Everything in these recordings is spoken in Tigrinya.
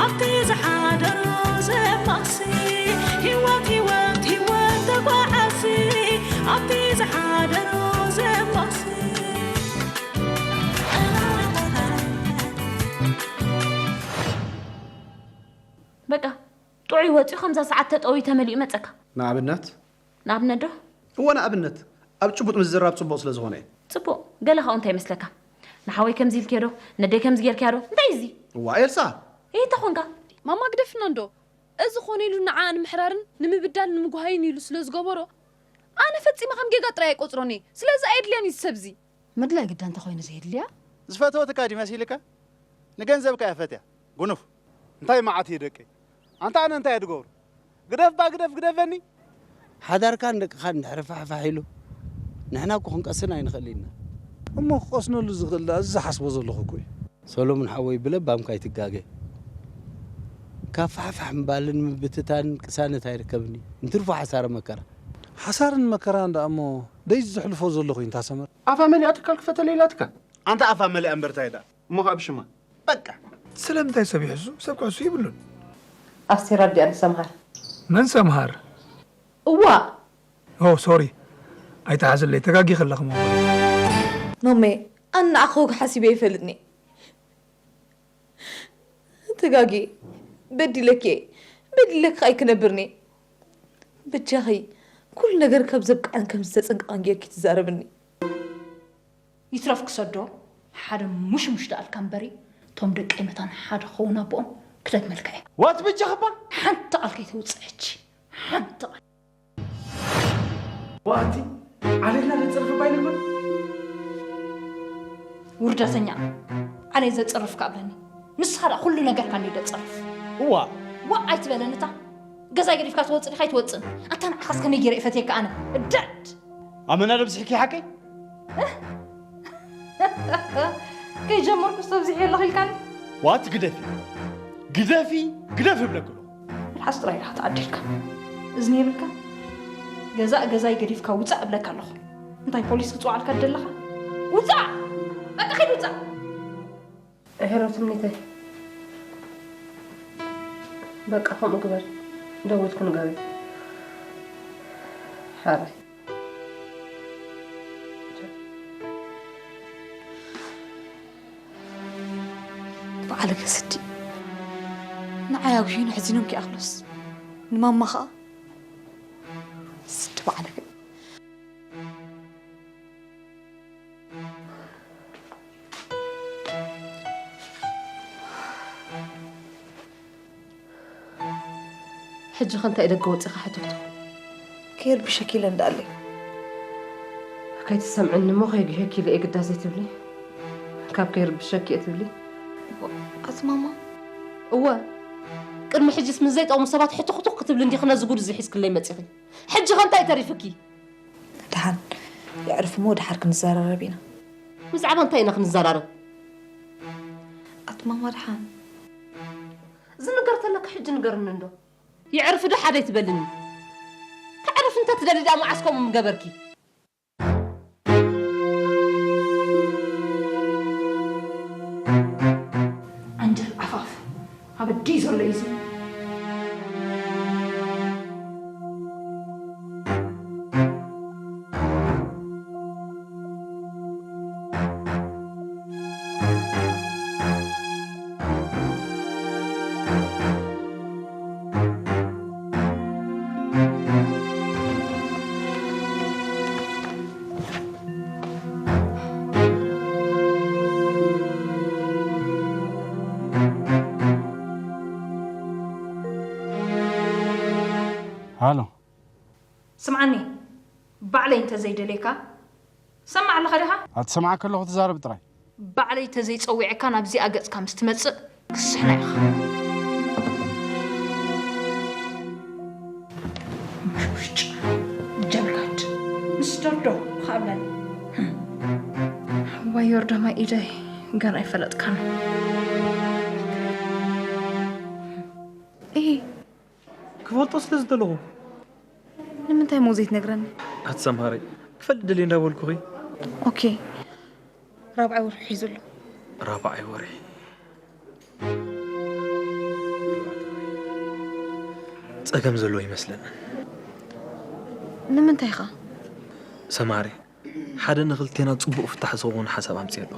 ኣብቲ ዝሓደሮ ዘማሲ ህይወት ህይወት ህይወት ተጓዓሲ ኣብቲ ዝሓደሮ ዘማሲ በቃ ጥዑይ ወፂኡ ከምዛ ሰዓት ተጠውዩ ተመሊኡ መፀካ። ንኣብነት ንኣብነት ዶ? እወ ንኣብነት ኣብ ጭቡጥ ምዝራብ ፅቡቕ ስለ ዝኾነ እዩ። ፅቡቕ ገለ ካብኡ እንታይ ይመስለካ? ንሓወይ ከምዚ ኢልክዮ ዶ? ነደይ ከምዚ ጌርክያ ዶ? እንታይ እዩ እዚ? እዋ ኤልሳ! ይህ ተኾንካ ማማ ግደፍና እንዶ እዚ ኾነ ኢሉ ንዓኣ ንምሕራርን ንምብዳል ንምጉሃይን ኢሉ ስለ ዝገበሮ ኣነ ፈጺመ ከም ጌጋ ጥራይ ኣይቆጽሮን እየ። ስለዚ ኣየድልያን እዩ እዚ ሰብ እዚ። ምድላይ ግዳ እንተኾይኑ ዘየድልያ። ዝፈተወትካ ድዩ መሲልካ? ንገንዘብካ እያ ፈትያ ጉኑፍ። እንታይ መዓት እዩ ደቀይ ኣንታ ኣነ እንታይ እየ ድገብሮ ግደፍ ባ ግደፍ ግደፈኒ ሓዳርካን ደቅኻን እንድሕሪ ፋሕፋሕ ኢሉ ንሕና እኮ ክንቀስን ኣይንኽእል ኢና። እሞ ክቐስነሉ ዝኽእል ደኣ እዚ ዝሓስቦ ዘለኹ እኮ እዩ። ሰሎሙን ሓወይ ብለባምካ ኣይትጋገ። ካብ ፋሕፋሕ ምባልን ምብትታንን ቅሳነት ኣይርከብን እዩ። እንትርፎ ሓሳረ መከራ። ሓሳርን መከራን ደኣ እሞ ደይ ዘሕልፎ ዘለኹ እዩ እንታ ሰመረ። ኣፋ መሊኣ ትካል ክፈተለ ኢላትካ። ኣንታ ኣፋ መሊኣ እምበር ታይ ደኣ። እሞ ከኣ ብሽማ። በቃ። ስለምንታይ ሰብ ይሕሱ? ሰብ ክሕሱ የብሉን። ኣስቴር ኣዲኣ ንሰምሃር። መን ሰምሃር? እዋእ! ኦ ሶሪ ኣይትሓዝለይ ተጋጊኺ ኣለኺ ሞባይል። ኖሜ ኣነ ንዓኺ ወግዒ ሓሲበ ኣይፈልጥን እየ። ተጋግየ በዲለኪ እየ በዲለኪ ከኣ ኣይክነብርን እየ። በጃኺ ኩሉ ነገር ካብ ዘብቅዕን ከም ዝተጸንቀቐን ጌርኪ ትዛረብኒ። ይትረፍ ክሰዶ ሓደ ሙሽሙሽ ደኣልካ እምበሪ እቶም ደቀይ መታን ሓደ ክኸውን ኣቦኦም ክደግመልካ እየ። ዋት በጃኺ እባ። ሓንቲ ቃል ከይተውጽእ ሕጂ ሓንቲ ቃል። ዋቲ ዓሌትና ዘጽርፍ እባ ኣይንግበር። ውርደተኛ ዓሌት ዘጽርፍ ከኣ ብለኒ ንስኻ ደኣ ኩሉ ነገርካ እንድዩ ዘጽርፍ። እዋ። ዋእ ኣይትበለኒ እታ ገዛይ ገዲፍካ ትወጽእ ዲኻ ኣይትወጽእን ኣታ ንዓኻስ ከመይ ገይረ እፈትየካ ኣነ እዳድ። ኣመና ዶ ኣብዚሕኪ ሓቀይ? ከይጀመርኩስ ተብዚሐ ኣለኺ ኢልካኒ? ዋት ግደፊ ግደፊ ግደፊ እብለኪ ኣለኹ። መልሓስ ጥራይ ኢኻ ተዓዲልካ። እዝኒ የብልካ? ገዛእ ገዛይ ገዲፍካ ውጻእ እብለካ ኣለኹ። እንታይ ፖሊስ ክጽውዓልካ ትደለኻ? ውጻእ! በቃ ኺድ ውጻእ! ሕሮ ትምኒተይ በቃ ከምኡ ግበሪ ደው ኢልኪ ንገሪ ሓራይ በዓልገ ስዲ ንዓይ ኣጉሂኑ ሕዚኖም ኪኣኽሎስ ንማማ ኸኣ ስዲ በዓልገ ሕጂ ኸ እንታይ ደገ ወጺኻ ሕተቱ። ከየርብሸኪ ኢለ እንዳኣለይ። ከይትሰምዕኒ እሞ ከይጉሄኪ ኢለ እየ ግዳ ዘይትብሊ። ካብ ከይርብሸኪ እየ ትብሊ። ኣቲ ማማ። እወ ቅድሚ ሕጂስ ምስ ዘይጠቕሙ ሰባት ሕቱኽቱኽ ክትብሊ እንዲኺ ነዚ ጉድ እዚ ሒዝክለይ መጺኺ። ሕጂ ኸ እንታይ ተሪፍኪ? ደሓን የዕርፍ እሞ ደሓር ክንዘራረብ ኢና። ብዛዕባ እንታይ ኢና ክንዘራረብ? ኣቲ ማማ ደሓን። ዝንገር ተለኪ ሕጂ ንገርኒ እንዶ። የዕርፍ ዶ ሓደይ ትበልኒ? ከዕርፍ እንተ ትደሊ ደኣ መዓስ ከምኡ ምገበርኪ? ዓንጀል ዓፋፍ ኣበደይ ዘሎ እዩ እዚ። ሃሎ ስምዓኒ ባዕለይ እንተዘይደልየካ ሰማዕ ኣለኻ ዲኻ? ኣቲ ሰምዓካ ኣለኹ ትዛረብ ጥራይ። ባዕለይ ተዘይጸዊዐካ ናብዚኣ ገጽካ ምስ ትመጽእ ክስሕና ኢኻ። ሙሽሙሽ ጭራ ጀልጋድ ምስ ደርዶ ካብለኒ። እዋይ ዮርዳማይ ኢደይ ገና ኣይፈለጥካን። እሂ ክፈልጦ ስለ ዝደለኹ። ንምንታይ እሞ ዘይትነግረኒ? ኣቲ ሰምሃረይ ክፈልጥ ደልየ እንዳበልኩኺ። ኦኬ ራብዓይ ወርሒ ሒዙ ኣሎ። ራብዓይ ወርሒ። ጸገም ዘሎ ይመስለኒ። ንምንታይ ኸ? ሰማሪ፣ ሓደ ንኽልቴና ጽቡቕ ፍታሕ ዝኸውን ሓሳብ ኣምጽእ ኣሎ።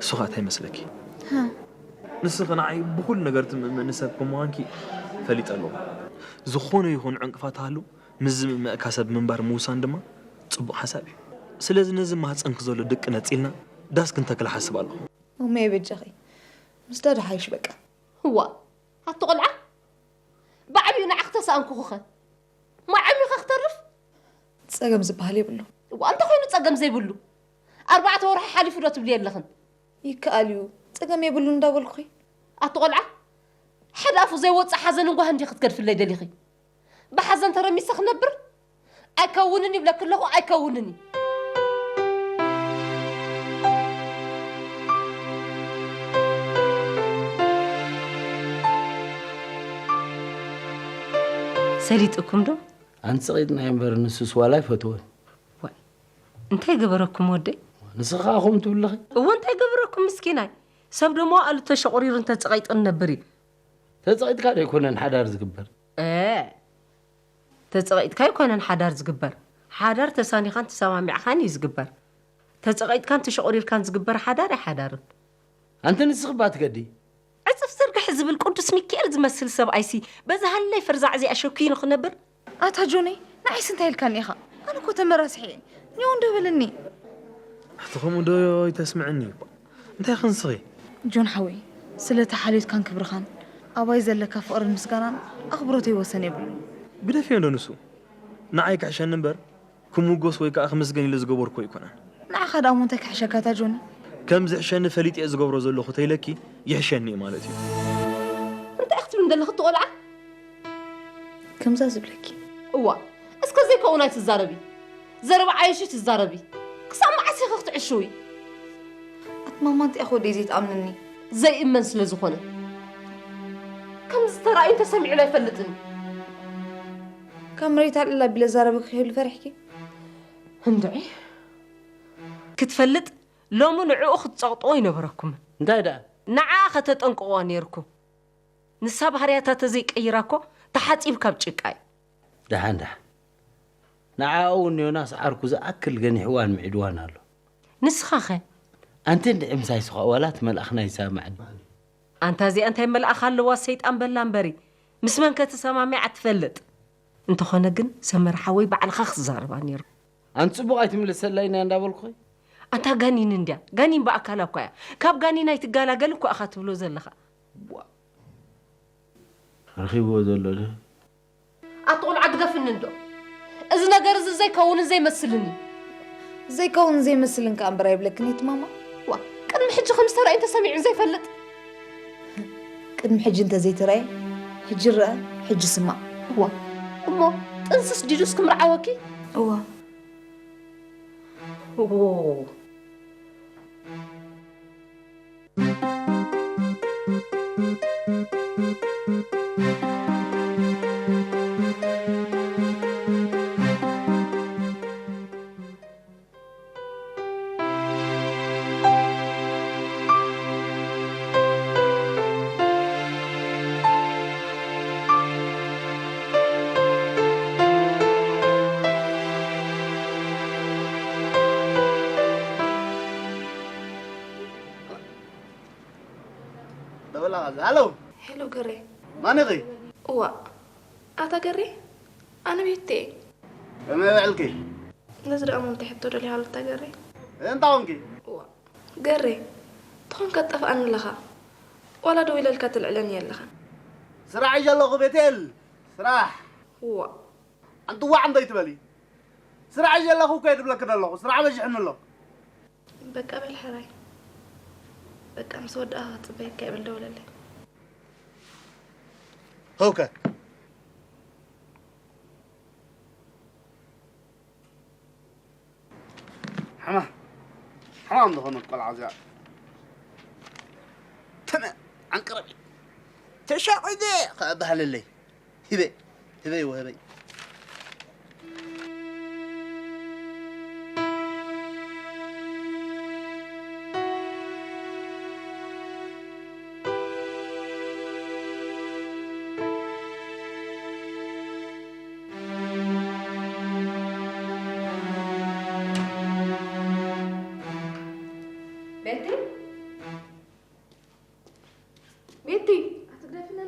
እሱ ኸኣ እንታይ ይመስለኪ? ንስኺ ንዓይ ብኹሉ ነገር ትምእምእኒ ሰብ ከም ምዃንኪ ፈሊጠ ኣለኹ። ዝኾነ ይኹን ዕንቅፋት ሃሉ ምስ ዝምእመእካ ሰብ ምንባር ምውሳን ድማ ጽቡቕ ሓሳብ እዩ። ስለዚ ነዚ ማህጸንኪ ዘሎ ድቂ ነጺልና ዳስ ክንተክል ሓስብ ኣለኹ። እሞ የበጃኺ ምስ ዳዳ ሓይሽ በቃ። እዋ ኣቲ ቆልዓ ብዓብዩ ንዓኺ ተሰኣንኩኺኸ ማይ ዓሚኻ ክተርፍ ጸገም ዝበሃል የብሉ። እዋ እንታይ ኮይኑ ጸገም ዘይብሉ ኣርባዕተ ወርሒ ሓሊፉ ዶ ትብሊ የለኽን። ይከኣል እዩ ጸገም የብሉ እንዳበልኩኺ። ኣቲ ቆልዓ ሓደ ኣፉ ዘይወፅእ ሓዘን እንጓ እንዲ ክትገድፍለይ ደሊኺ። ብሓዘን ተረሚሰ ክነብር ኣይከውንን ይብለኪ ኣለኹ ኣይከውንን እዩ። ሰሊጥኩም ዶ? ኣንቲ ጸቒጥናዮ እምበር ንሱስ ዋላ ኣይፈትዎን። ዋይ እንታይ ገበረኩም ወደይ? ንስኺ ከኣ ከምኡ ትብሊ ኣለኺ። እወ እንታይ ገበረኩም ምስኪናይ? ሰብ ደሞ ኣሉ ተሸቑሪሩ እንተጸቒጡ ንነብር እዩ። ተጸቒጥካ ዶ ኣይኮነን ሓዳር ዝግበር? እ ተጸቒጥካ ኣይኮነን ሓዳር ዝግበር። ሓዳር ተሳኒኻን ተሰማሚዕኻን እዩ ዝግበር። ተጸቒጥካን ተሸቑሪርካን ዝግበር ሓዳር ኣይሓዳርን። ኣንቲ ንስኺ እባ ትገዲ። ዕጽፍ ዝርግሕ ዝብል ቅዱስ ሚኪኤል ዝመስል ሰብኣይሲ በዛ ሃላይ ፈርዛዕ እዚኣ ሸኲኑ ክነብር? ኣታ ጆነይ ንዓይስ እንታይ ኢልካኒ ኢኻ? ኣነ እኮ ተመራስሐ እየ። ኒዮ እንዶ በለኒ። ኣቲ ከምኡ ዶ ይተስምዐኒ እኮ። እንታይ ክንስኺ? ጆን ሓወይ ስለቲ ሓልዮትካን ክብርኻን ኣባይ ዘለካ ፍቕርን ምስጋናን ኣኽብሮተይ ወሰን የብሉን። ግደፍዮ እንዶ ንሱ ንዓይ ክሕሸኒ እምበር ክምጎስ ወይ ከኣ ክምስገን ኢለ ዝገበርኩ ኣይኮነን። ንዓኻ ደኣ እሞ እንታይ ክሕሸካ እታ ጆኒ? ከም ዝሕሸኒ ፈሊጠ እየ ዝገብሮ ዘለኹ ተይለኪ ይሕሸኒ እዩ ማለት እዩ። እንታይ ኢኺ ትብሊ ዘለኺ እቲ ቆልዓ? ከምዛ ዝብለኪ። እዋ እስከ ዘይከውን ኣይትዛረቢ። ዘረባ ዓየሽ ትዛረቢ። ክሳብ መዓስ ኢኺ ክትዕሽዊ? ኣቲ ማማ እንታይ ኢኺ ወደይ ዘይትኣምንኒ? ዘይእመን ስለ ዝኾነ። ከምዚ ተራእዩን ተሰሚዑን ኣይፈልጥን እዩ። ካብ መሬት ኣልዕል ኣቢለ እዛረበኪ ከይህሉ ፈሪሕኪ? እንድዒ። ክትፈልጥ ሎሚ ንዕኡ ክትጸቕጥዎ ኣይነበረኩምን። እንታይ ደኣ? ንዓኣ ከተጠንቅቕዋ ነይርኩም። ንሳ ባህርያታ ተዘይቀይራ እኮ ተሓጺብ ካብ ጭቃ እዩ። ደሓን ደሓን። ንዓኣ እውን ዮናስ ዓርኩ ዝኣክል ገኒሕዋን ምዒድዋን ኣሎ። ንስኻኸ? ኣንቲ እንድዒ ምሳይ ስዃ ዋላ እቲ መልኣኽ ናይ ሰማዕኒ። ኣንታ እዚኣ እንታይ መልኣኽ ኣለዋ ሰይጣን በላ እምበሪ ምስ መን ከ ተሰማሚዓ ትፈልጥ? እንተኾነ ግን ሰመረ ሓወይ ባዕልኻ ክትዛረባ ነይሩ። ኣንቲ ጽቡቕ ኣይትምልሰላይን እያ እንዳበልኩኺ። ኣንታ ጋኒን እንድያ ጋኒን ብኣካላ እኳ እያ ካብ ጋኒን ኣይትጋላገል እኳ ኢኻ ትብሎ ዘለኻ። ረኺብዎ ዘሎ ዶ? ኣቲ ቆልዓ ግደፍኒ እንዶ። እዚ ነገር እዚ ዘይከውንን ዘይመስልን እዩ። ዘይከውንን ዘይመስልን ከኣ እምበር ኣይብለክን እየ እቲ ማማ። ዋ፣ ቅድሚ ሕጂ ከምዚ ተራእዩን ተሰሚዑን ዘይፈልጥ። ቅድሚ ሕጂ እንተዘይተራእየ፣ ሕጂ ረኣ፣ ሕጂ ስማዕ። ዋ፣ እሞ ጥንስስ ዲዱስ ክምርዓወኪ? እዋ። ደበላ ቃዛ። ሃሎ። ሄሎ ገሬ። ማን ኢኺ? እዋ። ኣታ ገሬ? ኣነ ቤቴ። ከመይ ውዕልኪ? ነዚ ደኣ እሞ እንታይ ሕቶ ደሊኻ ኣሉታ ገሬ? እንታይ ኾንኪ? እዋ። ገሬ። ተኾንካ ትጠፍኣኒ ኣለኻ። ዋላ ደው ኢለልካ ተልዕለኒ የለኻን። ስራሕ ይጀለኹ ቤቴል። ስራሕ። እዋ። ኣንቲ ዋዕ እንዶ ይትበሊ። ስራሕ ይጀለኹ እኮ እየ ድብለኪ ደለኹ። ስራሕ በዚሕኒ ኣሎ። በቃ በል ሕራይ በቃ ምስ ወዳእኻ ክጽበየካ እየ በል ደውለለይ። ሀውከ ሕማ ሕማም ዝኾነት ቆልዓ እዚኣ ተነ ዓንቅረቢ ተሻቒደ ከኣ በሃለለይ። ሂበይ ሂበይ ወህበይ።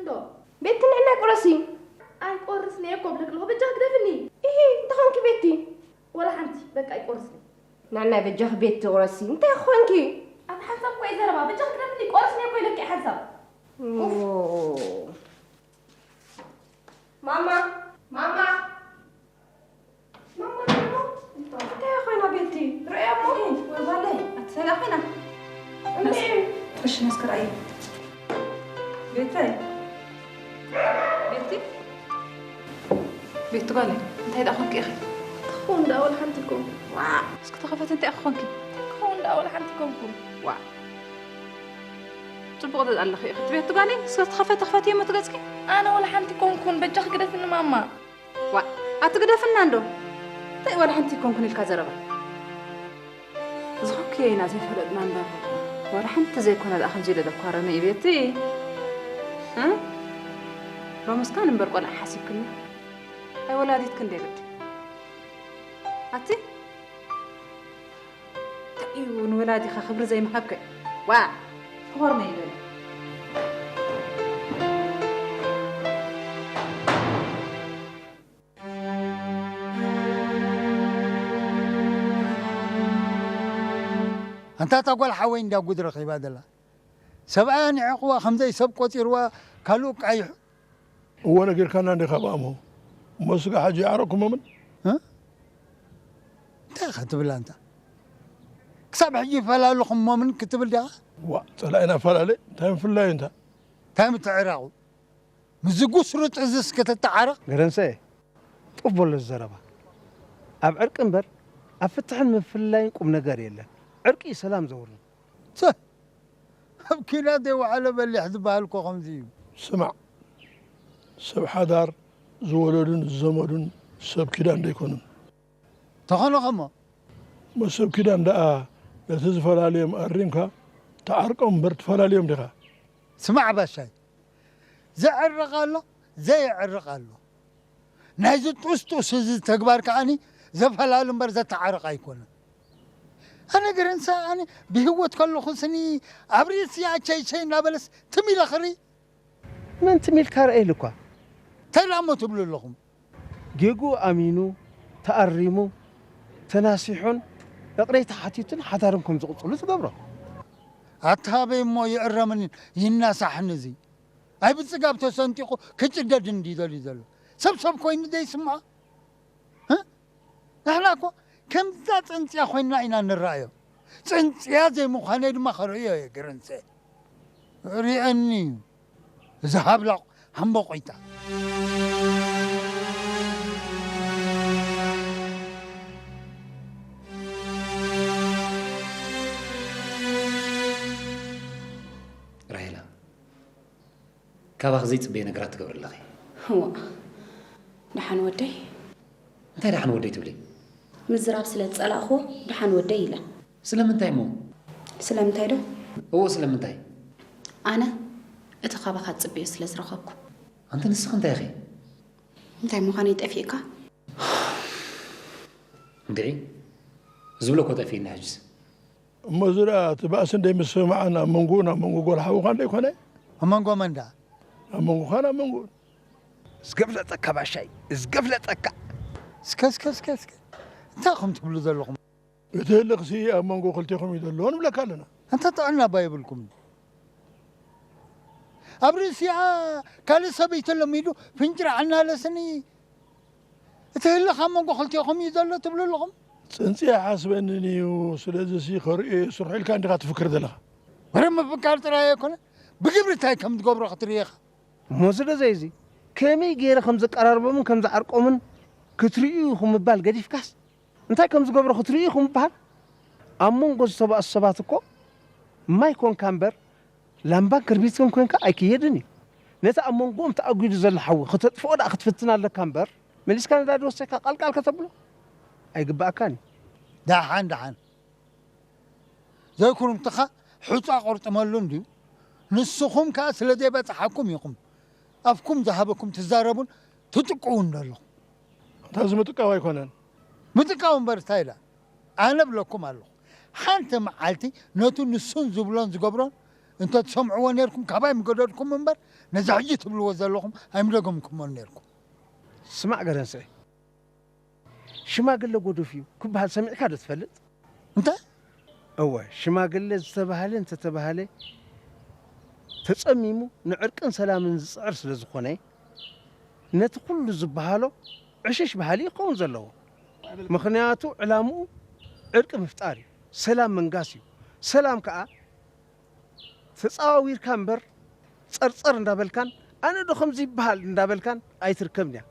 እንዶ ቤቲ ንዕናይ ቁረሲ። ኣይቆርስን እየ እኮ ብለክ ኣለኹ፣ በጃ ግደፍኒ። ኢሂ፣ እንታይ ኾንኪ ቤቲ? ወላ ሓንቲ፣ በቃ ኣይቆርስን። ንዕናይ በጃኺ ቤቲ ቁረሲ። እንታይ ኾንኪ? ኣቲ ሓንሳብ እኮ እየ ዘረባ፣ በጃ ግደፍኒ፣ ቆርስን እየ እኮ ኢለኪ ሓንሳብ። ኡፍ። ኦ። ማማ፣ ማማ። ማማ፣ ማማ። እንታይ ኮይና ቤቲ? ርእያ እሞ። ወይ ጓለይ፣ ኣትሰላ ኮይና። እንዴ? እሺ፣ ነስከ ራእይ። ቤተይ። ቤቲ? ቤቲ ጓለይ፣ እንታይ ደኣ ኮንኪ ኢኺ? ትኸውን ደኣ ወላ ሓንቲ ኮንኩ። ዋ፣ እስኪ ተኸፈቲ፣ እንታይ ኢኺ ኮንኪ? ትኸውን ደኣ ወላ ሓንቲ ኮንኩ። ዋ። ጽቡቕ ኣለኺ ኢኺ። ቤቲ ጓለይ፣ እስኪ ተኸፈቲ፣ ተኸፈቲ እሞ ትገጽኪ። ኣነ ወላ ሓንቲ ኮንኩን፣ በጃኺ ግደፍኒ ማማ። ዋ፣ ኣቲ ግደፍና እንዶ። እንታይ ዋላ ሓንቲ ኣይኮንኩን ኢልካ ዘረባ? ዝኾንክዮ ኢና ዘይፈለጥና እምበር፣ ዋላ ሓንቲ ዘይኮነ ደኣ ከምዚ ኢለ ደኳረኒ እዩ ቤቲ። እ? ሎምስ ካን እምበር ቆልዓ ሓሲብክኒ። ኣይ ወላዲትኪ እንደ ግዲ። ኣቲ እንታይ እዩ ንወላዲኻ ክብሪ ዘይምሃብከ? ዋ! ፍኾርመ ይበል። ኣንታ እታ ጓል ሓወይ እንዳ ጉድ ረኺባ ዘላ። ሰብኣያ ንዒቕዋ፣ ከም ዘይሰብ ቆጺርዋ፣ ካልኡ ቃይሑ። እወ፣ ነጊርካና እንዲኻ ብኣሞ። እሞ ስጋ ሕጂ ይዓረቅኩሞምን? እ? እንታይ ኢኻ ትብል ኣንታ? ክሳብ ሕጂ ይፈላለኹሞምን ክትብል ዲኻ? ዋእ፣ ጸላኢና ፈላለ፣ እንታይ ምፍላዩ እንታ? እንታይ ምትዕራቑ? ምስዚ ጉስሩጥ እዝስ ክትተዓረቕ? ገረንሰ፣ ጡፍ በሎ ዘረባ። ኣብ ዕርቂ እምበር፣ ኣብ ፍትሕን ምፍልላይን ቁም ነገር የለን። ዕርቂ እዩ ሰላም ዘውርድ። ቸ! ኣብ ኲናት ዘይወዓለ በሊሕ ዝበሃል እኮ ከምዚ እዩ። ስማዕ፣ ሰብ ሓዳር ዝወለዱን ዝዘመዱን ሰብ ኪዳን ዶ ኣይኮኑን? ተኾነ ኸሞ? እሞ ሰብ ኪዳን ደኣ ነቲ ዝፈላልዮም ኣሪምካ ትዓርቆም እምበር ትፈላልዮም ዲኻ? ስማዕ ባሻይ፣ ዘዕርቕ ኣሎ፣ ዘየዕርቕ ኣሎ። ናይዚ ጡስጡስ እዚ ተግባር ከኣኒ ዘፈላሊ እምበር ዘተዓርቕ ኣይኮነን። ኣነ ገረንሳ፣ ኣነ ብህይወት ከለኹ ስኒ ኣብ ርእሲ ኣቸይቸይ እናበለስ ትም ኢለ ክርኢ። መን ትም ኢልካ ርኣየሉ እኳ? እንታይ ደኣ እሞ ትብሉ ኣለኹም? ጌግኡ ኣሚኑ፣ ተኣሪሙ፣ ተናሲሑን፣ እቕሬታ ሓቲቱን ሓዳሮም ከም ዝቕጽሉ ትገብሮ። ኣታ ኣበይ እሞ ይእረምን ይናሳሕን እዚ? ኣይ ብጽጋብ ተሰንጢቑ ክጭደድ እንድዩ ደልዩ ዘሎ። ሰብ ሰብ ኮይኑ ዘይስምዖ? እ? ንሕና እኮ ከምዛ ጽንጽያ ኮይንና ኢና ንረኣዮ። ጽንጽያ ዘይምዃነይ ድማ ከርእዮ እየ፣ ግርንሰ። ርእየኒ እዩ። እዚ ሃብላቕ ሃምቦቆይታ። ራሄላ፣ ካባኺ ዘይጽበዮ ነገራት ትገብሪ ኣለኺ። እዋ፣ ደሓን ወደይ። እንታይ ደሓን ወደይ ትብሊ? ምዝራብ ስለ ዝጸላእኽዎ፣ ደሓን ወደይ ኢለ። ስለምንታይ እሞ? ስለምንታይ ዶ? እዎ፣ ስለምንታይ? ኣነ እቲ ካባኻ ዝጽበዮ ስለ ዝረኸብኩ። ኣንቲ ንስኺ እንታይ ኢኺ? እንታይ ምዃነይ ጠፊእካ? እንድዒ፣ ዝብሎ እኮ ጠፊእኒ ሕጅስ። እሞ እዚ ደኣ እቲ ባእሲ እንደይምስምማዕን ኣብ መንጎኡን ኣብ መንጎ ጓል ሓውኻን ደይኮነ? ኣብ መንጎ መን ደኣ? ኣብ መንጎኻን ኣብ መንጎኡን። እስከ ፍለጠካ ባሻይ፣ እስከ ፍለጠካ። እስከ፣ እስከ፣ እስከ፣ እስከ። እንታይ ኢኹም ትብሉ ዘለኹም? እቲ ህልኽሲ ኣብ መንጎ ክልቴኹም እዩ ዘሎ ንብለካ ኣለና። ኣንታ ጥዕና እባ የብልኩምን። ኣብ ርእሲኣ ካልእ ሰበይቲ ለሚዱ ፍንጭራዕ እናለስኒ፣ እቲ ህልኽ ኣብ መንጎ ክልቴኹም እዩ ዘሎ ትብሉ ኣለኹም? ጽንጺ ኣይሓስበንን እዩ፣ ስለዚሲ ከርእዮ እየ ስርሑ ኢልካ እንዲኻ ትፍክር ዘለኻ። ወረ ምፍካር ጥራይ ኣይኮነ፣ ብግብሪ እንታይ ከም ዝገብሮ ክትርኢ ኢኻ። እሞ ስለዚ እዚ ከመይ ገይረ ከም ዘቀራርቦምን ከም ዝዓርቆምን ክትርእዩ ኢኹም ምባል ገዲፍካስ፣ እንታይ ከም ዝገብሮ ክትርእዩ ኢኹም ምባል? ኣብ መንጎ ዝተባእሱ ሰባት እኮ ማይ ኮንካ እምበር፣ ላምባን ክርቢትን ኮንካ ኣይክየድን እዩ። ነቲ ኣብ መንጎኦም ተኣጒዱ ዘሎ ሓዊ ከተጥፍኦ ደኣ ክትፍትን ኣለካ እምበር፣ መሊስካ ነዳዲ ወሰድካ ቃልቃል ከተብሎ ኣይግብኣካን እዩ። ደሓን፣ ደሓን። ዘይኩርምትኻ ሑጻ ቆርጥመሉ እንድዩ። ንስኹም ከኣ ስለ ዘይበጽሓኩም ኢኹም ኣፍኩም ዝሃበኩም ትዛረቡን ትጥቅዉን ዘለኹም። ኣታ እዚ ምጥቃው ኣይኮነን። ምጥቃው እምበር እንታይ ኢላ? ኣነ እብለኩም ኣለኹ። ሓንቲ መዓልቲ ነቱ ንሱን ዝብሎን ዝገብሮን እንተ ትሰምዕዎ ነርኩም ካባይ ምገደድኩም እምበር፣ ነዚ ሕጂ ትብልዎ ዘለኹም ኣይምደገምኩሞን ነርኩም። ስማዕ ገረንስኤ፣ ሽማግለ ጎዱፍ እዩ ክበሃል ሰሚዕካ ዶ ትፈልጥ? እንታይ? እወ፣ ሽማግለ ዝተባህለ እንተተባህለ ተጸሚሙ ንዕርቅን ሰላምን ዝጽዕር ስለ ዝኾነ፣ ነቲ ኩሉ ዝበሃሎ ዕሽሽ በሃሊ ክኸውን ዘለዎ። ምኽንያቱ ዕላምኡ ዕርቂ ምፍጣር እዩ፣ ሰላም ምንጋስ እዩ። ሰላም ከኣ ተጻዋዊርካ እምበር ጸርጸር እንዳበልካን ኣነ ዶ ከምዚ ይበሃል እንዳበልካን ኣይትርከብን እያ።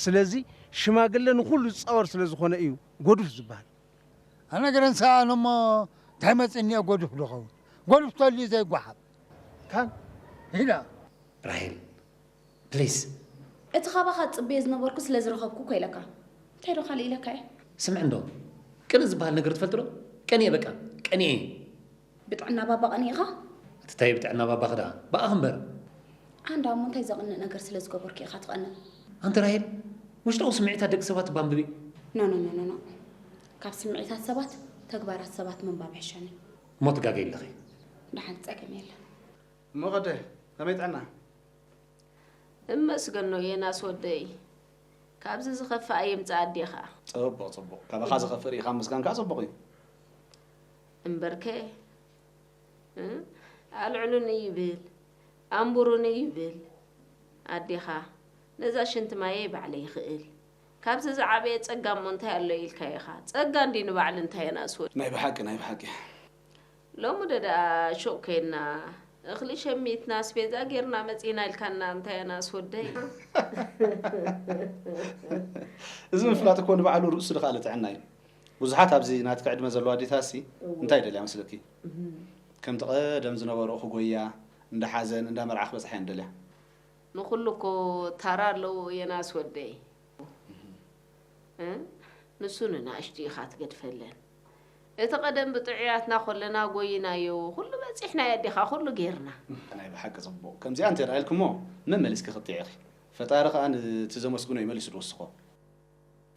ስለዚ ሽማግለ ንኹሉ ዝጻወር ስለ ዝኾነ እዩ ጎዱፍ ዝበሃል። ኣነ ገረንሳ ኣነ እሞ እንታይ መጽእኒ እየ ጎዱፍ ዝኸውን? ጎዱፍ ተልዩ ዘይጓሓፍ። ካን ሂዳ ራሄል ፕሊስ። እቲ ካባኻ ዝጽበዮ ዝነበርኩ ስለ ዝረኸብኩ እኮ ኢለካ። እንታይ ዶ ካልእ ኢለካ እየ? ስምዒ እንዶ ቅንእ ዝበሃል ነገር ትፈልጢ ዶ? ቀንየ በቃ ቀንየ። ብጥዕና ባባ ቀኒእኻ? እቲ ታይ ብጥዕና ባባኺ ደኣ ብኣኺ እምበር። ኣንዳ እሞ እንታይ ዘቕንእ ነገር ስለ ዝገበርኩ ኢኻ ትቐንእ? ኣንቲ ራሄል ውሽጣዊ ስምዒታት ደቂ ሰባት እባ ኣንብቢ። ኖ ኖ ኖ ኖ ኖ ካብ ስምዒታት ሰባት ተግባራት ሰባት ምንባብ ይሕሸኒ። እሞ ትጋገይ ኣለኺ። ደሓን ጸገም የለን። እሞ ኸደ ከመይ ጥዕና? እመስገኖ የናስ ወደይ። ካብዚ ዝኸፍእ ኣይምጻእ ኣዴኻ። ጽቡቕ ጽቡቕ ካባኻ ዝኸፍእ ርኢኻ ምስጋን ከኣ ጽቡቕ እዩ። እምበርከ ኣልዕሉኒ ይብል ኣንቡሩኒ ይብል ኣዴኻ ነዛ ሽንቲ ማየይ ባዕለይ ይኽእል ካብዚ ዝዓበየ ጸጋ እሞ እንታይ ኣሎ ኢልካ ኢኻ ጸጋ እንዲ ንባዕሊ እንታይ የናእስ ወዲ ናይ ብሓቂ ናይ ብሓቂ ሎሚ ዶ ደኣ ሹቕ ኬድና እኽሊ ሸሚትና ኣስቤዛ ጌርና መጺና ኢልካና እንታይ ኣናእስ ወደይ። እዚ ምፍላጥ እኮ ንባዕሉ ርእሱ ዝኸኣለ ጥዕና እዩ። ብዙሓት ኣብዚ ናትኪ ዕድመ ዘለዋ ኣዴታትሲ እንታይ ይደልያ መስለኪ? ከምቲ ቀደም ዝነበርኦ ክጎያ፣ እንዳ ሓዘን፣ እንዳ መርዓ ክበጽሓ እየን ዝደልያ። ንኹሉ እኮ ታራ ኣለዎ የናስ ወደይ። እ ንሱ ንናእሽቱ ኢኻ ትገድፈለን። እቲ ቀደም ብጥዑያትና ኮለና ጎይናዮ ኩሉ በጺሕናዮ ኣዴኻ ኩሉ ጌርና። ናይ ብሓቂ ጽቡቕ ከምዚኣ እንተ ደኣ ኢልክሞ መመሊስኪ ክትጥዒኺ ፈጣሪ ከኣ ነቲ ዘመስግኖ እዩ መሊሱ ዝወስኾ።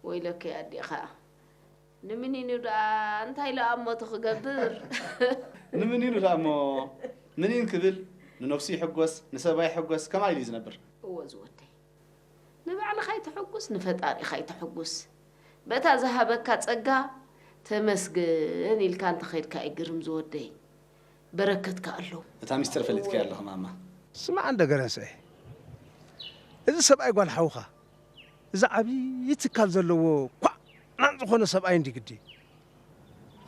ወይለኪ ኣዴኻ ንምኒኑ ደኣ እንታይ ለኣሞ እቲ ክገብር። ንምኒኑ ደኣ እሞ ምኒን ክብል ንነፍሱ ይሕጎስ ንሰባ ይሕጎስ ከምኣ ኢሉ እዩ ዝነብር። እወ ዝወደይ ንባዕልኻ ኣይተሐጉስ ንፈጣሪኻ ኣይተሐጉስ በታ ዝሃበካ ጸጋ ተመስገን ኢልካ እንተኸድካ እዩ ግርም ዝወደይ በረከትካ ኣሎ እታ ሚስጥር ፈሊጥካያ ኣለኻ ማማ ስማዕ እንደ ገረንሰኤ እዚ ሰብኣይ ጓል ሓውኻ እዚ ዓብዪ ትካል ዘለዎ ኳዕናን ዝኾነ ሰብኣይ እንዲ ግዲ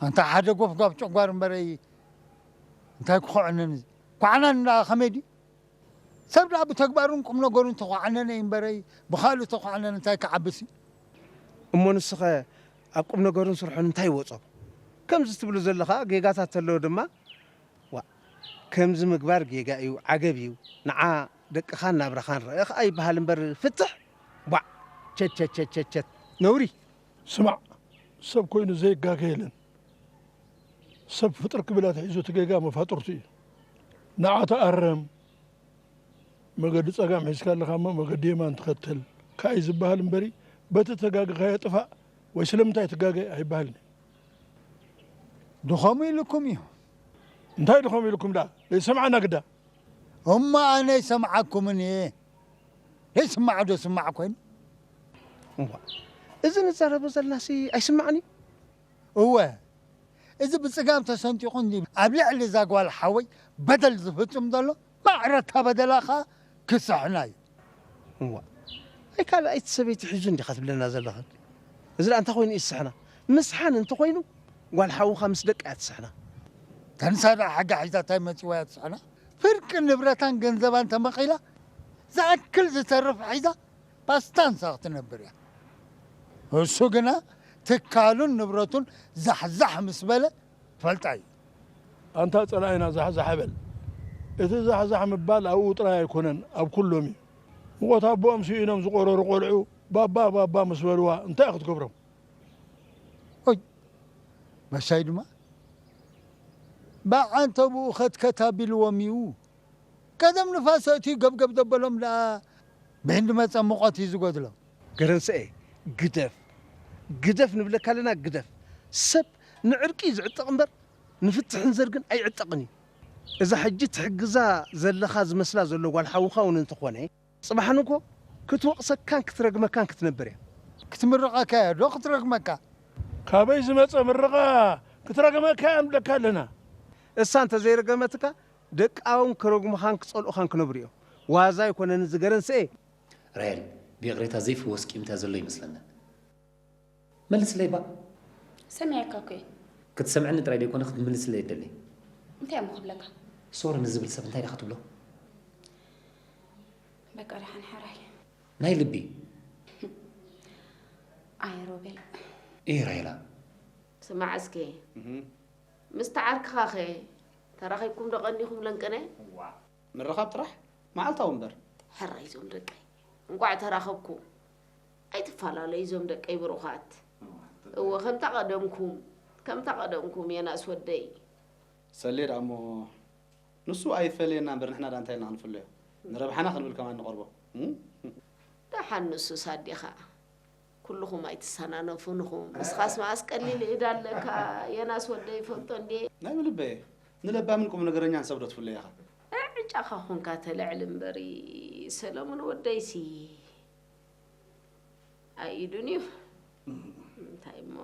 ኣንታ ሓደ ጎፍጓፍ ጨጓር እምበረይ እንታይ ክኾዕነን ኳዕናን እንዳ ከመይ ድዩ ሰብ ደኣ ብተግባሩን ቁምነገሩን ተዃዕነነ እምበረይ ብኻልእ ተዃዕነነ እንታይ ክዓብስ እዩ? እሞ ንስኸ ኣብ ቁምነገሩን ስርሑን እንታይ ይወጾ? ከምዚ ትብሎ ዘለኻ ጌጋታት ተለዎ ድማ ዋእ ከምዚ ምግባር ጌጋ እዩ ዓገብ እዩ ንዓ ደቅኻን ናብራኻን ርኣ ኸኣ ይበሃል እምበር ፍትሕ ዋእ ቸቸቸቸቸት ነውሪ። ስማዕ ሰብ ኮይኑ ዘይጋገ የለን። ሰብ ፍጥር ክብል ኣትሒዙ እቲ ጌጋ መፋጥርቱ እዩ። ንዓ ተኣረም፣ መገዲ ጸጋም ሒዝካ ኣለኻ እሞ መገዲ የማን ተኸተል ከኣ እዩ ዝበሃል እምበሪ በቲ እተጋገኻዮ ጥፋእ ወይ ስለምንታይ ትጋገ ኣይበሃልን እዩ። ድኸሙ ኢልኩም እዩ። እንታይ ድኸሙ ኢልኩም ደኣ ዘይሰምዓና ግዳ። እሞ ኣነ ኣይሰምዓኩምን እየ። ዘይስማዕ ዶ ስማዕ ኮይኑ። እዋ እዚ ንዛረቦ ዘለናሲ ኣይስማዕን እዩ። እወ እዚ ብጽጋብ ተሰንጢቑ እንዲ ኣብ ልዕሊ እዛ ጓል ሓወይ በደል ዝፍጽም ዘሎ ማዕረ እታ በደላ ከኣ ክስሕና እዩ። እዋ ኣይ ካልኣይቲ ሰበይቲ ሒዙ እንዲኻ ትብለና ዘለኻ እዚ ደኣ እንታይ ኮይኑ እዩ ዝስሕና ምስሓን እንተኾይኑ ጓል ሓውኻ ምስ ደቃ እያ ትስሕና። ተንሳ ደኣ ሓጋ ሒዛ እንታይ መጺዋ እያ ትስሕና ፍርቂ ንብረታን ገንዘባን ተመቒላ ዝኣክል ዝተርፍ ሒዛ ፓስታን ሳኽ ትነብር እያ። እሱ ግና ትካሉን ንብረቱን ዛሕዛሕ ምስ በለ ፈልጣ እዩ። ኣንታ ጸላኢና ዛሕዛሕ በል። እቲ ዛሕዛሕ ምባል ኣብኡ ጥራይ ኣይኮነን ኣብ ኩሎም እዩ። ምቖት ኣቦኦም ስኢኖም ዝቖረሩ ቆልዑ ባባ ባባ ምስ በልዋ እንታይ ክትገብሮም? ኦይ በሻይ ድማ ብዓንተብኡ ኸትከት ኣቢልዎም እዩ። ቀደም ንፋስ ኣእትዩ ገብገብ ዘበሎም ደኣ ብህንዲ መጸ ሙቐት እዩ ዝጎድሎ። ገረንሰኤ ግደፍ ግደፍ ንብለካ ኣለና ግደፍ። ሰብ ንዕርቂ እዩ ዝዕጠቕ እምበር ንፍትሕን ዘርግን ኣይዕጠቕን እዩ። እዛ ሕጂ ትሕግዛ ዘለኻ ዝመስላ ዘሎ ጓል ሓውኻ እውን እንተኾነ፣ ጽባሕ ንግሆ ክትወቕሰካን ክትረግመካን ክትነብር እያ። ክትምርቐካ እያ ዶ ክትረግመካ? ካበይ ዝመጸ ምርቓ ክትረግመካ እያ ንብለካ ኣለና። እሳ እንተ ዘይረገመትካ፣ ደቃ እውን ክረግሙኻን ክጸልኡኻን ክነብሩ እዮም። ዋዛ ኣይኮነን እዚ ገረንስኤ። ራሄል፣ ብይቕሬታ ዘይፍወስ ቂምታ ዘሎ ይመስለና። መልስለይ ባ። ሰሚዐካ እኮ እየ። ክትሰምዐኒ ጥራይ ደይኮነ ክትምልስለይ እደሊ። እንታይ እሞ ክብለካ? ሶሪ ንዝብል ሰብ እንታይ ዲኻ ትብሎ? በቃ ደሓን ሕራይ። ናይ ልቢ። ኣይ ሮቤል። እይ ራሄላ። ስማዕ እስከ። እህ። ምስቲ ዓርክኻኸ ተራኺብኩም ዶ ቀኒኹም ለንቅነ? ዋ፣ ምርኻብ ጥራሕ መዓልታዊ እምበር። ሕራይ እዞም ደቀይ። እንቋዕ ተራኸብኩም። ኣይትፈላለዩ እዞም ደቀይ ብሩኻት። እወ፣ ከምታ ቀደምኩም፣ ከምታ ቀደምኩም የናስ ወደይ። ሰሌ ደኣ እሞ ንሱ ኣይፈለየና እምበር ንሕና ደኣ እንታይ ኢልና ክንፍለዮ? ንረብሓና ክንብል ከማን ንቐርቦ። እም? ደሓን ንሱስ ኣዴኻ። ኩልኹም ኣይትሰናነፉን ኢኹም። ንስኻስ መኣስ ቀሊል እዳ ኣለካ፣ የናስ ወደይ ይፈልጦ እንዴ? ናይ ምልበየ። ንለባምን ቁም ነገረኛን ሰብ ዶ ትፍለይ ኢኻ? ዕጫኻ ኹንካ ተልዕል እምበሪ፣ ሰለሙን ወደይሲ ኣኢዱን እዩ። እንታይ እሞ?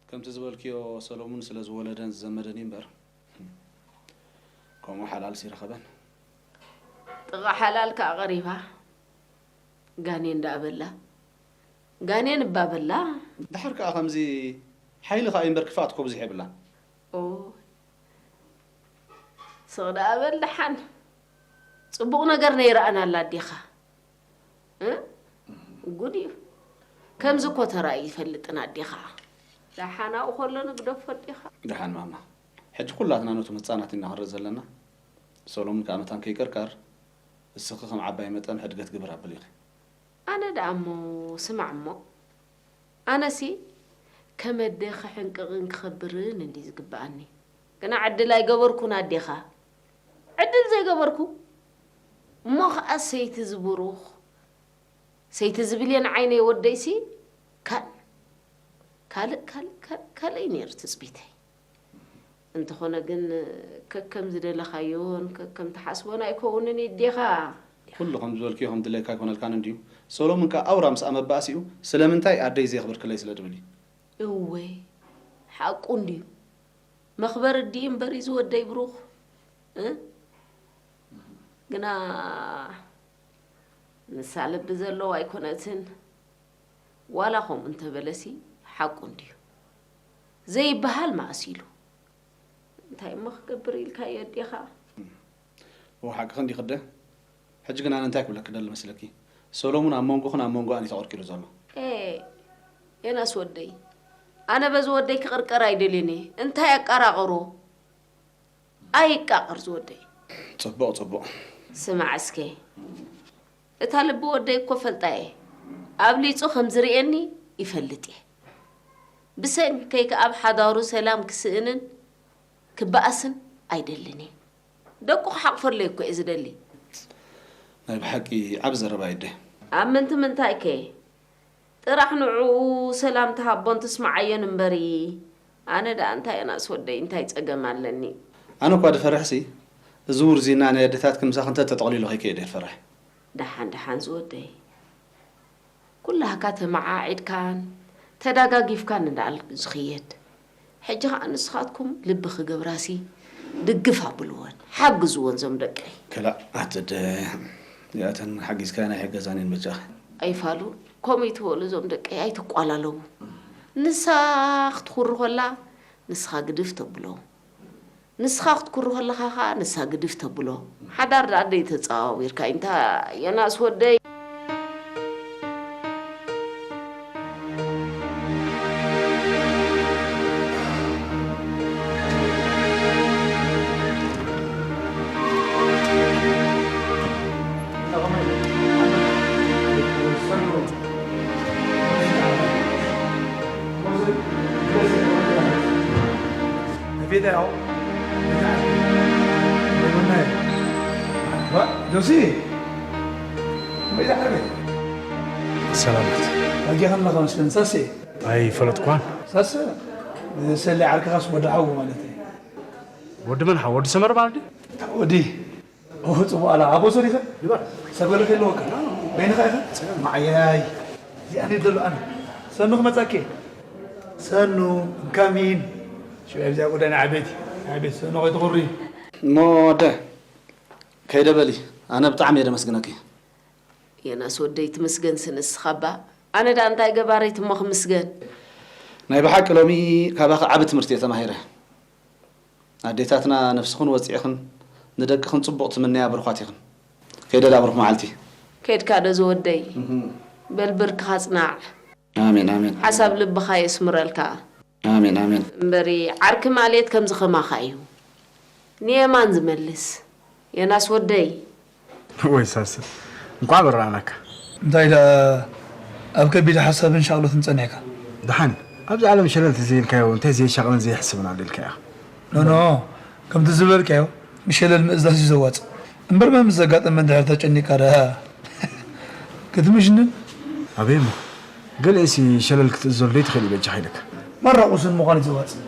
ከምቲ ዝበልክዮ ሰሎሙን ስለ ዝወለደን ዝዘመደን እዩ እምበር፣ ከምኡ ሓላልሲ ረኸበን። ጥቓ ሓላል ከኣ ቀሪባ፣ ጋኔን ደኣ በላ። ጋኔን እባ በላ። ደሓር ከኣ ከምዚ ሓይሊ ከኣ እዩ እምበር ክፍኣት እኮ ብዙሕ የብላን። ኦ፣ ስቕ ደኣ በል ደሓን። ጽቡቕ ነገር ነይረኣናላ ኣዴኻ። እ? ጉድ እዩ። ከምዚ እኮ ተራእዩ ይፈልጥን ኣዴኻ። ደሓን ኣብኡ ከሎ ንግደፎ ኣዴኻ። ደሓን ማማ። ሕጂ ኩላትና ነቶም ህጻናት ኢና ክንርኢ ዘለና። ሰሎሙን ከኣ መታን ከይቀርቀር፣ እስኺ ከም ዓባይ መጠን ሕድገት ግብር ኣብሊ ኢኺ። ኣነ ደኣ እሞ ስማዕ እሞ፣ ኣነሲ ከም ኣደ ክሕንቅቕን ክኸብርን እንዲ ዝግብኣኒ። ግና ዕድል ኣይገበርኩን ኣዴኻ። ዕድል ዘይገበርኩ። እሞ ኸኣ ሰይቲ ዝብሩኽ፣ ሰይቲ ዝብልየን ዓይነይ ወደይሲ ካል-፣ ካልእ፣ ካልእ፣ ካልእ፣ ካልእ እዩ ነይሩ ትጽቢተይ። እንተኾነ ግን ከከም ዝደለኻዮን ከከም ትሓስቦን ኣይከውንን እዩ ኣዴኻ። ኩሉ ከም ዝበልክዮ ከም ድሌትካ ኣይኮነልካን እንድዩ። ሰሎሙን ከኣ ኣውራ ምስ ኣመባእሲኡ ስለምንታይ ኣደይ ዘየኽብርክለይ ስለ ድብል እዩ። እወ፣ ሓቁ እንድዩ። መኽበሪ ድዩ እምበር እዩ ዝወደይ ብሩኽ። እ? ግና ንሳ ልቢ ዘለዎ ኣይኮነትን። ዋላ ከምኡ እንተበለሲ ሓቁ እንድዩ። ዘይበሃል መኣስ ኢሉ። እንታይ እሞ ክገብር ኢልካዮ ኣዴኻ? እወ፣ ሓቅኺ እንዲኺ ኣደ። ሕጂ ግን ኣነ እንታይ ክብለኪ ደሊ መስለኪ? ሰሎሙን ኣብ መንጎኽን ኣብ መንጎኣን እዩ ተቐርቂሩ ዘሎ። ኤ፣ የናስ ወደይ፣ ኣነ በዚ ወደይ ክቕርቀር ኣይደልዮን እየ። እንታይ ኣቀራቕሮ? ኣይቃቐር ዝወደይ። ጽቡቕ፣ ጽቡቕ። ስማዕ እስከ፣ እታ ልቢ ወደይ እኮ ፈልጣ እየ። ኣብሊጹ ከም ዝርእየኒ ይፈልጥ እየ። ብሰንከይ ከኣ ኣብ ሓዳሩ ሰላም ክስእንን ክበኣስን ኣይደልን እየ። ደቁ ክሓቕፈለይ እኮ እየ ዝደሊ። ናይ ብሓቂ ዓቢ ዘረባ እዩ ኣደ። ኣብ ምንቲ ምንታይ ከ? ጥራሕ ንዕኡ ሰላም ትሃቦን ትስምዓዮን እምበሪ፣ ኣነ ደኣ እንታይ የናስ ወደይ እንታይ ጸገም ኣለኒ? ኣነ እኳ ድፈርሕሲ፣ እዚ ውርዚና ናይ ኣደታት ክምሳኺ እንተ ተጠቕሊሉ ከይከይድ እየ ዝፈርሕ። ደሓን ደሓን ዝወደይ፣ ኩላህካ ተመዓዒድካን ተዳጋጊፍካን እንዳኣል ዝኽየድ። ሕጂ ኸኣ ንስኻትኩም ልቢ ክገብራሲ ድግፍ ኣብልወን፣ ሓግዝወን ዞም ደቀይ። ክላእ ኣቲ ኣደ፣ እተን ሓጊዝካየን ኣይሕገዛን እየን በጃኺ። ኣይፋሉ፣ ከምኡ ይትበሉ ዞም ደቀይ፣ ኣይትቋላለቡ። ንሳ ክትኩሪ ከላ ንስኻ ግድፍ ተብሎ። ንስኻ ክትኩሪ ከለኻ ኸኣ ንሳ ግድፍ ተብሎ። ሓዳር ደኣ ደይ ተጸዋዊርካ፣ እንታ የናስ ወደይ። ጆሲ፣ ሰላማት። ኣጊኻ ኣለኻ መስለኒ፣ ሳሴ። ኣይፈለጥኳን። ሳሰ፣ ሰሌ ዓርክኻስ ወዲ ሓዉ ማለት እዩ። ወዲ መን ሓው? ወዲ ሰመረ ማለት ድዩ? ወዲ። ኦ፣ ጽቡቕ ኣላ። ኣቦ ሰሪኸ? ይባል። ሰብ ገለ ከይለወካ? በይንኻ ኢኻ? ማዕያይ። እዚኣ እኔ ዘሎ ኣነ። ሰኑ ክመጻኪ። ሰኑ፣ ካሚን። ሽባይ ብዚኣ ጉዳይ ንዓበይቲ። ንዓበይቲ ሰኑ ከይትኹሪ። እሞ ወደ፣ ከይደ በሊ። ኣነ ብጣዕሚ እየ ደመስግነኪ። የናስ ወደይ ትምስገን ስንስኻባ። ኣነ ደኣ እንታይ ገባረይት እሞ ክምስገን? ናይ ብሓቂ ሎሚ ካባኺ ዓቢ ትምህርቲ እየ ተማሂረ። ኣዴታትና ነፍስኽን ወጺእኽን ንደቅኽን ጽቡቕ ትምነያ ብሩኻት ኢኽን። ከይደ ደኣ ብሩኽ መዓልቲ። ከይድካ ዶ ዝወደይ? እህ። በል ብርክኻ ጽናዕ። ኣሜን፣ ኣሜን። ሓሳብ ልብኻ የስምረልካ። ኣሜን፣ ኣሜን። እምበሪ ዓርኪ ማልየት ከምዚ ኸማኻ እዩ። ንየማን ዝመልስ። የናስ ወደይ። ወይ ሳሰ፣ እንኳዕ በራናካ። እንታይ ደኣ ኣብ ከቢድ ሓሳብን ሻቕሎትን ጸኒሕካ? ደሓን፣ ኣብዚ ዓለም ሸለል ተዘይልካዮ እንታይ ዘይሻቕልን ዘይሕስብን ኣሎ ኢልካ ኢኻ? ኖ፣ ኖ፣ ከምቲ ዝበልካዮ፣ ንሸለል ምእዛዝ እዩ ዘዋጽእ። እምበር መን ምስ ዘጋጠመ እንድሕር ተጨኒቕካ ደኣ ክትምሽንን? ኣበይ እሞ፣ ገለኤሲ ሸለል ክትእዘሉ ዘይትኽእል እዩ በጃኻ ኢለካ። ማራ ቁስን ምዃን እዩ ዘዋጽእ።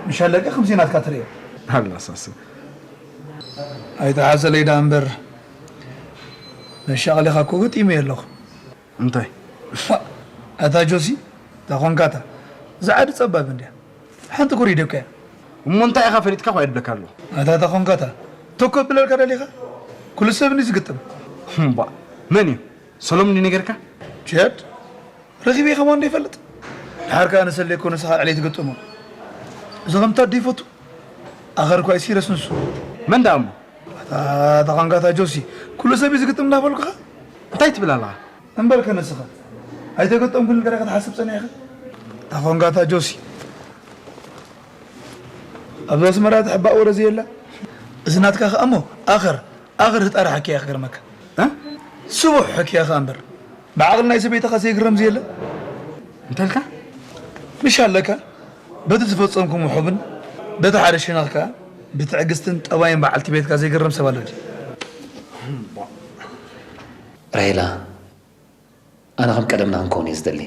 ምሽ ኣለቀ ከምዚ ናትካ ትርእዮ። ኣላ ሳሰ። ኣይተሓዘለይ ደኣ እምበር፣ መሻቕሊኻ እኮ ገጢመዮ ኣለኹ። እንታይ? ዋ፣ ኣታ ጆሲ፣ እታ ኾንካታ፣ ዝዓዲ ጸባብ እንድያ። ሓንቲ ኩር ይደብካያ። እሞ እንታይ ኢኻ ፈሊጥካ እኳ ይድብለካ ኣለኹ። ኣታ፣ እታ ኾንካታ፣ ተኮ ብለልካ ደሊኻ? ኩሉ ሰብ እንዲ ዝግጥም። እምቧ፣ መን እዩ? ሰሎሙን ድዩ ነገርካ? ቸድ፣ ረኺበ ከማን ዶ ይፈልጥ? ድሓር ከኣ ንሰሌ እኮ ንስኻ ዕለይ ትግጥሞ። እዚ ከምታ ዶ ይፈቱ? ኣኸር እኳ እዩ ሲረስ ንሱ። መን ደኣ እሞ? ኣታ፣ እታ ኾንካታ ጆሲ፣ ኩሉ ሰብ እዩ ዝግጥም እንዳበልኩኻ? እንታይ ትብል ኣለኻ? እምበርከ ንስኻ ኣይተገጠምኩን ኢልካ ዲኻ ትሓስብ ጸኒሕካ? እታ ኾንካታ ጆሲ፣ ኣብዚ ኣስመራ ትሕባእ ወረ ዘየላ? እዚ ናትካ ኸኣ እሞ ኣኸር፣ ኣኸር ህጣሪ ሓኪያ ክገርመካ። እ? ስቡሕ ሓኪያ ኸኣ እምበር፣ ብዓቕሊ ናይ ሰበይትኻ ዘይግረም ዘየለ? እንታይ ኢልካ? ምሽ ኣለካ፣ በቲ ዝፈጸምኩም ውሑብን በቲ ሓደ ሸነኽ ከኣ ብትዕግስትን ጠባይን በዓልቲ ቤትካ ዘይግረም ሰብ ኣሎ ድዩ? ራሄላ፣ ኣነ ከም ቀደምና ክንከውን እየ ዝደሊ።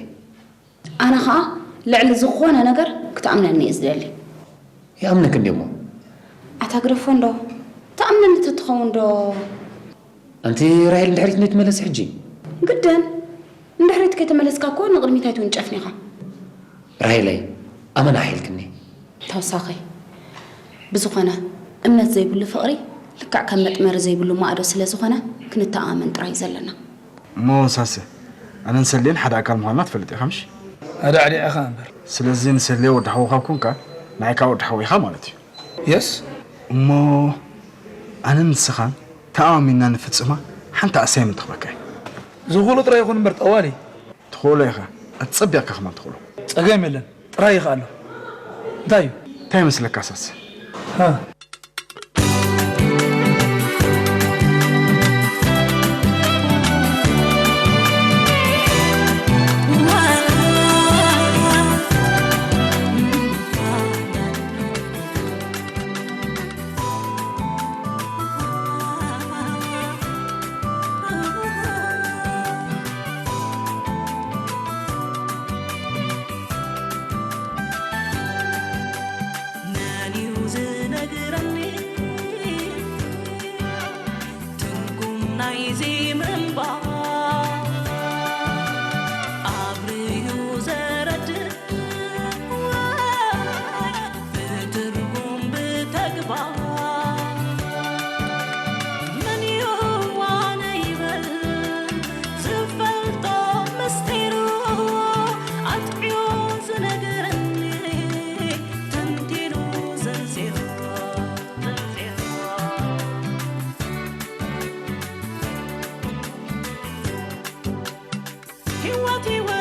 ኣነ ኸኣ ልዕሊ ዝኾነ ነገር ክትኣምነኒ እየ ዝደሊ። ይኣምነክ እንድየ እሞ። ኣታ ግደፎ እንዶ፣ ትኣምነኒ ተትኸውን ዶ? ኣንቲ ራሄል፣ ንድሕሪት እንዶ ትመለሲ ሕጂ? ግደን፣ ንድሕሪት ከይተመለስካ እኮ ንቕድሚት ኣይትውንጨፍን ኢኻ። ራሄለይ፣ ኣመና ሓይልክኒ። ተወሳኺ፣ ብዝኾነ፣ እምነት ዘይብሉ ፍቕሪ ልክዕ ከም መጥመሪ ዘይብሉ ማእዶ ስለ ዝኾነ፣ ክንተኣማመን ጥራይ እዩ ዘለና። እሞ ሳሰ፣ ኣነን ሰሌን ሓደ ኣካል ምዃንና ትፈልጥ ኢኻ ምሽ? ኣዳዕዲዕኻ እምበር። ስለዚ ንሰሌ ወዲ ሓዉ ካብ ኮንካ፣ ንዓይ ከኣ ወዲ ሓዉ ኢኻ ማለት እዩ። የስ። እሞ ኣነን ንስኻን ተኣማሚንና ንፍጽማ ሓንቲ ኣሳይመንት ክበካ እየ። ዝኽእሎ ጥራይ ይኹን እምበር ጠዋሊ። ትኽእሎ ኢኻ። ኣጸቢቕካ ከማን ትኽእሎ። ጸገም የለን። ጥራይ ይኽኣሎ። እንታይ እዩ? እንታይ ይመስለካ ሳሰ? ሃ። መን እዩ ዝነግረኒ ትርጉም ናይዚ ምንባር? ኣብርሁ ዘረድእ ብትርጉም ብተግባር። መን እዩ ዋነ ይበል ዝፈልጦ ምስጢሩ፣ ኣጥዕዮ ዝነግረኒ ተንቲኑ ዘርዚሩ። ህይወት ህይወት